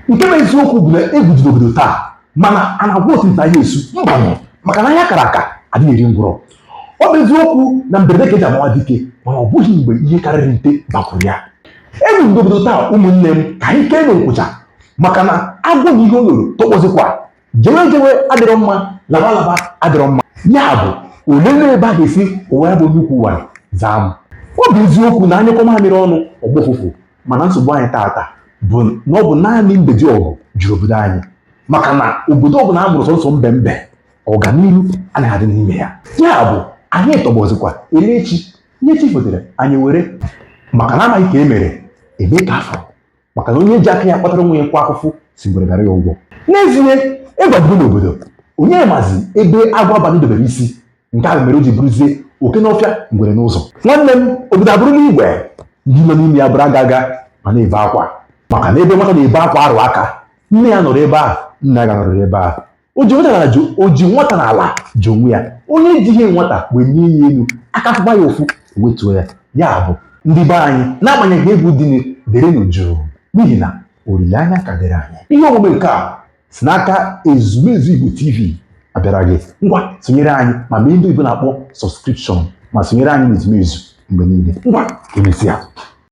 Nke bụ eziokwu bụ na egwu dị n'obodo taa, mana a na-agwa otu nta ihe esu mbanụ, maka na ahịa kara aka adịghị eri ngwụrọ. Ọ bụ eziokwu na mberede ka eji amawa dike, mana ọ bụghị mgbe ihe karịrị nte bakwuru ya. Egwu dị n'obodo taa, ụmụnne m, ka anyị kee n'nkwụcha, maka na agwọ na ihe o loro tọkpọzikwa. Jewe jewe adịrọ mma, laba laba adịrọ mma. Ya bụ, ole na ebe a ga-esi ụwa ya bụ nnukwu ụwa zaa m. Ọ bụ eziokwu na anyụkọ mamịrị ọnụ ọgbọ ụfụfụ, mana nsogbu anyị taata bụ na ọ bụ naanị mbeji ọgụ juru obodo anyị, maka na obodo ọbụla a mụrụ sọnsọ mbe mbe, ọganihu anaghị adị n'ime ya. Ya bụ, anyị tọgbọzikwa ele echi ihe chi fotere anyị were, maka na amaghị ka e mere eme ka afọ, maka na onye ji aka ya kpatara onwe ya kwa afụfụ si ngwere gara ya ụgwọ. N'ezie, ịgwabigo n'obodo onye mazi ebe agwọ abalị dobere isi, nke ahụ mere o ji bụrụzie oke n'ọfịa, ngwere n'ụzọ. Nwanne m, obodo abụrụla igwe, ndị nọ n'ime ya bụrụ aga aga ma na-ebe akwa, maka na ebe nwata na-ebe akwa arụ aka, nne ya nọrọ ebe ahụ, nna ya ga-anọrọ ebe ahụ. O ji nwata n'ala ji onwe ya, onye ji ihe nwata wee nye ya elu aka fụba ya ụfụ, wetuo ya. Ya bụ, ndị be anyị, n'agbanyeghị egwu dị, derenụ jụụ, n'ihi na olileanya ka dịrị anyị. Ihe omume nke a si n'aka Ezumezu Igbo TV abịara gị. Ngwa, sonyere anyị ma mee ndị oyibo na-akpọ subscription, ma sonyere anyị n'Ezumezu mgbe niile. Ngwa, emesịa.